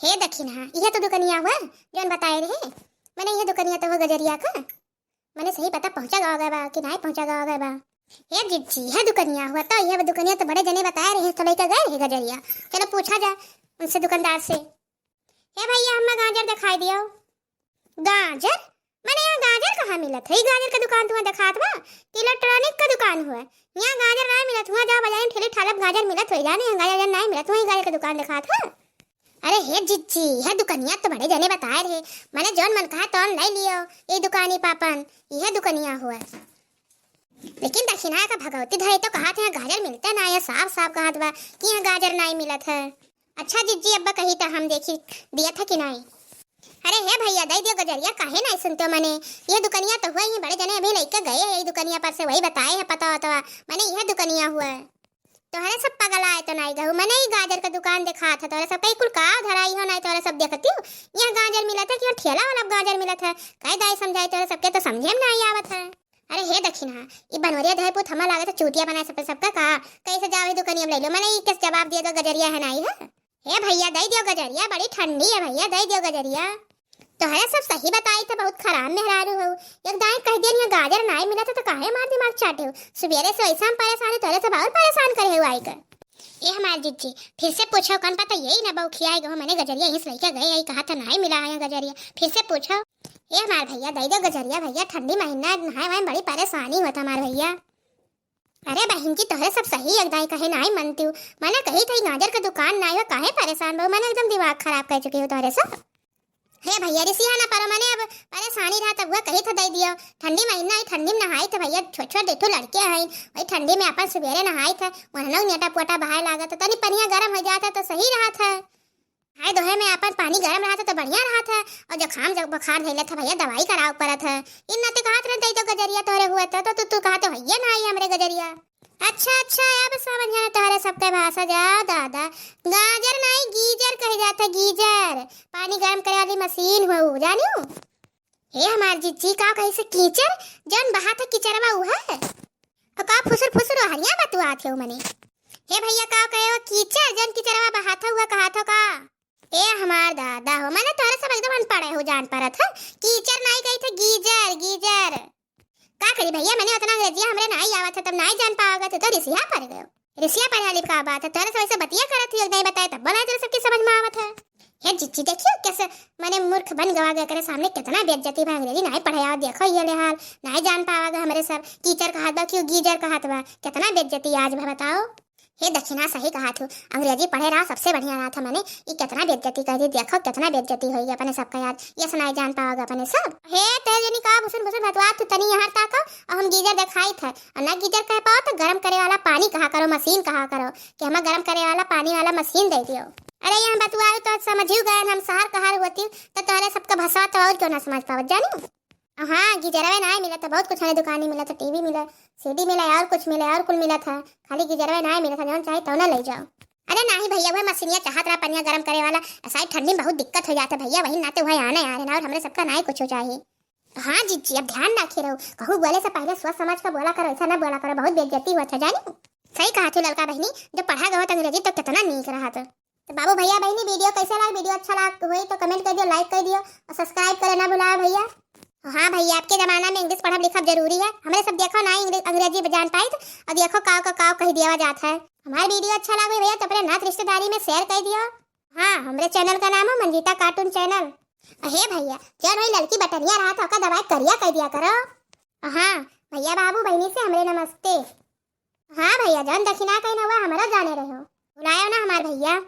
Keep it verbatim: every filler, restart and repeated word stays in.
हे दखिनहा, इहे तो दुकनिया हुआ, जौन बताए रहे। मने इहे दुकनिया तो हुआ गजरिया का। मने सही पता पहुँचा गावा गए बा कि नाहीं पहुँचा गावा गए बा। हे जिज्जी, इहे दुकनिया हुआ तो, इहे दुकनिया तो बड़े जने बताए रहे, तो लइके गए रहे गजरिया। चलो पूछा जाए उनसे, दुकानदार से। हे भइया, हम्मे गाजर देखाई दियो। गाजर? मने यहाँ गाजर कहाँ मिलत है? ई गाजर के दुकान तुहाँ देखात बा कि electronic के दुकान हुआ? यहाँ गाजर नाहीं मिलत हुआ, जाओ बाजार में ठेली ठालप गाजर मिलत होई, जाने यहाँ गाजर नाहीं मिलत हुआ, ई गाजर के दुकान देखात है। अरे हे जिज्जी, इहे दुकनिया तो बड़े जने बताए रहे, मने जौन मन कहा तौन लइ लियो, ई दुकानी पापन, इहे दुकनिया हुआ। लेकिन दखिनहा का भगवती धरे तो कहात है, गाजर मिलते ना है, साफ साफ कहात बा कि यहाँ गाजर नाहीं मिलत है। अच्छा जिज्जी, अब्बा कही तो हम देखी दियत है कि नाहीं। अरे हे भइया, दइ दियो गजरिया, काहे नाहीं सुनते हो मने? इहे दुकनिया तो हुआ, ये बड़े जने अभी लइके गए हैं, यही दुकनिया पर से वही बताए है पता होता, मने इहे दुकनिया हुआ। तोहरे सब पगलाए तो नाहीं गहू, मने ई गाजर का दुकान देखात है, तोहरे सब कई कुल का धराई हो, नाहीं तोहरे सब देखती हो, यहाँ गाजर मिलत है कि यहाँ ठेला वाला गाजर मिलत है? कई दाई समझाई, तोहरे सबके तो समझे में नाहीं आवत है। अरे हे दखिनहा, ई बनवरिया धरपूत हमा लागत है चूतिया बनाए सब सबका का, कैसे जावे दुकनिया में ले लो, मने ई किस जवाब दिए तो गजरिया है नाहीं है। हे भइया, दइ दियो गजरिया, बड़ी ठंडी है भइया, दइ दियो गजरिया। तोहरे सब सही बताई तो बहुत खराब मेहरारू हो, एक दाई कह दिया यहाँ गाजर नाहीं मिलत है तो काहे हमार दिमाग चाटे हो, सुबेरे से वैसा हम परेशान है, तोहरे सब और परेशान करे हो आई कर। ए हमार जिज्जी, फिर से पूछो, कौन पता यही ना बहू खियाए गो, मने गजरिया यहीं से लइके गए, यही कहा था नाहीं मिला है यहाँ गजरिया, फिर से पूछो। ए हमार भइया, दइ दो गजरिया भइया, ठंडी महीना है, नहाए वहाए में बड़ी परेशानी होत हमार भइया। अरे बहिन जी, तोहरे सब सही एक दाई कहे नाहीं मनती हूँ, मने कही था गाजर का दुकान नाहीं हो, काहे परेशान बहू, मने एकदम दिमाग खराब कर चुकी हो तोहरे सब। हे भइया, रिसिया ना परो, मने अब परेशानी रहा तब हुआ कही था दइ दियो। ठंडी महीना है, ठंडी में नहाई थे भइया, छोट छोट देखो लड़के हैं, वही ठंडी में अपन सुबेरे नहाई थे, वहनो नेटा पोटा बहाए लागत है, तनी पनिया गरम हो जात है तो सही रहा था। हाय दोहे में अपन पानी गरम रहा था तो बढ़िया रहा था, और जुकाम जब बुखार धइले था भइया दवाई कराव पड़त है। इन नाते कहा था दइ दो गजरिया तोहरे हुआ था तो तू, तू कहा तो हइये नाहीं हमरे गजरिया। अच्छा, अच्छा, अब समझ आया तोहरे सबके भाषा। जा दादा, गाजर नाहीं, गीजर कहे जात है, गीजर, पानी गरम करे वाली मशीन हो, जानियो। हे हमार जिज्जी, का कहे से कीचर, जौन बहात है किचरवा उहे? और का फुसुर फुसुर हरिया बतुआत है मने? हे भइया, का कहे हो कीचर, जौन किचरवा बहात है उहे कहात हो का? ए हमार दादा हो, मने तोहरे सब एकदम अनपढ़ हो जान परत है। कीचर नाहीं कही थे, गीजर, गीजर। का करी भइया, मने उतना अंग्रेजिया हमरे नाहीं आवत है, तब नाहीं जान पाओगे, तू तो रिसिया पड़ गयो। रिसिया पड़े वाली का बात है, तोहरे सब ऐसे बतिया करत ही, एक दाई बताए तब बनाए तोहरे सबके समझ में आवत है। हे जिज्जी, देखियो कैसे मने मूर्ख बन गवा गए, करे सामने कितना बेइज्जती बा, अंग्रेजी नाहीं पढ़े आवत, देखो ये ले हाल, नाहीं जान पाओगे हमरे सब, कीचर कहात बा, क्यों गीजर कहात बा, कितना बेइज्जती आज बा, बताओ। हे दखिनहा, सही कहा थू, अंग्रेजी पढ़े रहा सबसे बढ़िया रहा था। मने ई कितना बेइज्जती कर दी, देखो कितना बेइज्जती होई अपने सबका यार, ये सुनाई जान पाओगे अपने सब। हे तेरे जनी का भुसुन भुसुन भतवा थू, तनी यहाँ ताको, और हम गीजर देखाई थे, और ना गीजर कह पाओ तो गरम करे वाला पानी कहा करो, मशीन कहा करो, कि हमें गरम करे वाला पानी वाला मशीन दे दियो। अरे यहाँ बतुआ तो समझियो गए, हम शहर कहार होती तो तोहरे सबका भाषा तो और क्यों ना समझ पावत जानी। हाँ, गीजरवे नाहीं मिलत है, बहुत कुछ है दुकानी मिलत है, टीवी मिले, सीडी मिले, और कुछ मिले, और कुल मिलत है, खाली गीजरवे नाहीं मिलत है, जौन चाहे तौना ले जाओ। अरे नाहीं भइया, वह मशीनिया चाहत रहा पनिया गरम करे वाला, ऐसा ही ठंडी में बहुत दिक्कत हो जात है भइया, वही नाते वह आने आ रहे ना, और हमरे सबका नाहीं कुछ हो चाही। हाँ जिज्जी, अब ध्यान रखे रहो, कहूँ बोले से पहले सोच समझ के बोला करो, ऐसा ना बोला करो, बहुत बेइज्जती हुआ था जानी। सही कहा थी ललका बहिनी, जो पढ़ा गवा अंग्रेजी तो कितना नीक रहा था। तो बाबू भइया बहिनी, वीडियो कैसे लाग? वीडियो अच्छा लाग होई तो कमेंट कर दियो, लाइक कर दियो और सब्सक्राइब करे ना भुलाओ भइया। हाँ भइया, आपके जमाना में इंग्लिश पढ़ब लिखब जरूरी है। हमरे सब देखो ना इंग्लिश, अंग्रेजी जान पाई तो, और देखो काव का काव कह दिया जात है। हमारे वीडियो अच्छा लागे भइया तो अपने नात रिश्तेदारी में शेयर कर दियो। हाँ, हमरे चैनल का नाम है मंजीता कार्टून चैनल। हे भइया, जौन वही ललकी बटनिया रहा था ओका दबाए करिया कर दिया करो। हाँ भइया, बाबू बहिनी से हमरे नमस्ते। हाँ भइया, जौन दखिना कहीं ना हुआ हमरो जाने रहो, भुलायो ना हमार भइया।